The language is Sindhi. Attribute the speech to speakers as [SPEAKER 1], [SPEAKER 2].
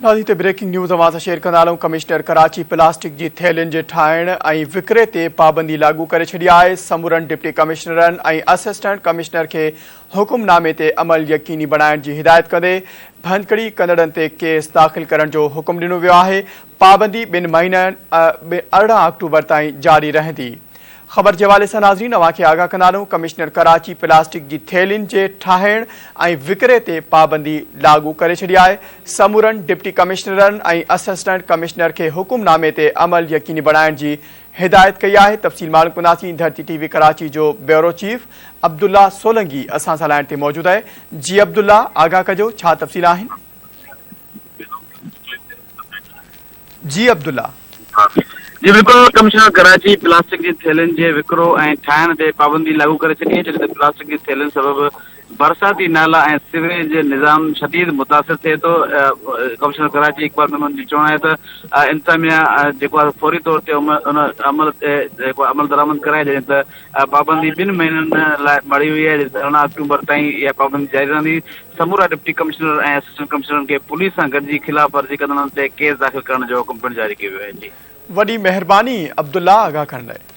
[SPEAKER 1] ناظرين هتي بريڪنگ نيوز اوهان سان شيئر ڪندا هلون ڪمشنر ڪراچي پلاسٽڪ جي ٿيلهين جي ٺاهڻ ۽ وڪري تي پابندي لاڳو ڪري ڇڏي آهي سمورن ڊپٽي ڪمشنرن ۽ اسسٽنٽ ڪمشنر کي حڪم نامي تي عمل يقيني بڻائڻ جي هدايت ڪندي ڀڃڪڙي ڪندڙن تي ڪيس داخل ڪرڻ جو حڪم ڏنو ويو آهي پابندي ٻن مهينن 18 آڪٽوبر تائين جاري رهندي. خبر جي حوالي سان ناظرين اوهان کي آگاهه ڪندا هلون ڪمشنر ڪراچي پلاسٽڪ جي ٿيلهين جي ٺاهڻ ۽ وڪري تي پابندي لاڳو ڪري ڇڏي آهي سمورن ڊپٽي ڪمشنرن ۽ اسسٽنٽ ڪمشنر کي حڪم نامي تي عمل يقيني بڻائڻ جي هدايت ڪئي آهي تفصيل معلوم ڪنداسين ڌرتي ٽي وي ڪراچي جو بيورو چيف عبدالله سولنگي اسان سان لائين تي موجود آهي جي عبدالله آگاهه ڪجو ڇا تفصيل آهن. جي عبدالله.
[SPEAKER 2] جي بلڪل ڪمشنر ڪراچي پلاسٽڪ جي ٿيلهين جي وڪرو ۽ ٺاهڻ تي پابندي لاڳو ڪري ڇڏي آهي جڏهن ته پلاسٽڪ جي ٿيلهين سبب برساتي نالا ۽ سيوريج نظام شديد متاثر ٿئي ٿو ڪمشنر ڪراچي اقبال ميمڻ جو چوڻ آهي ته انتظاميا جيڪو آهي فوري طور تي ان عمل تي جيڪو عمل درآمد ڪرائي جڏهن ته پابندي ٻن مهينن لاء مڙهي وئي آهي 18 آڪٽوبر تائين اها پابندي جاري رهندي سمورا ڊپٽي ڪمشنر ۽ اسسٽنٽ ڪمشنرن کي پوليس سان گڏجي خلاف ورزي ڪندڙن تي ڪيس داخل ڪرڻ جو حڪم پڻ جاري ڪيو ويو آهي. جي.
[SPEAKER 1] وڏي مهرباني عبدالله آگاهه ڪرڻ لاء.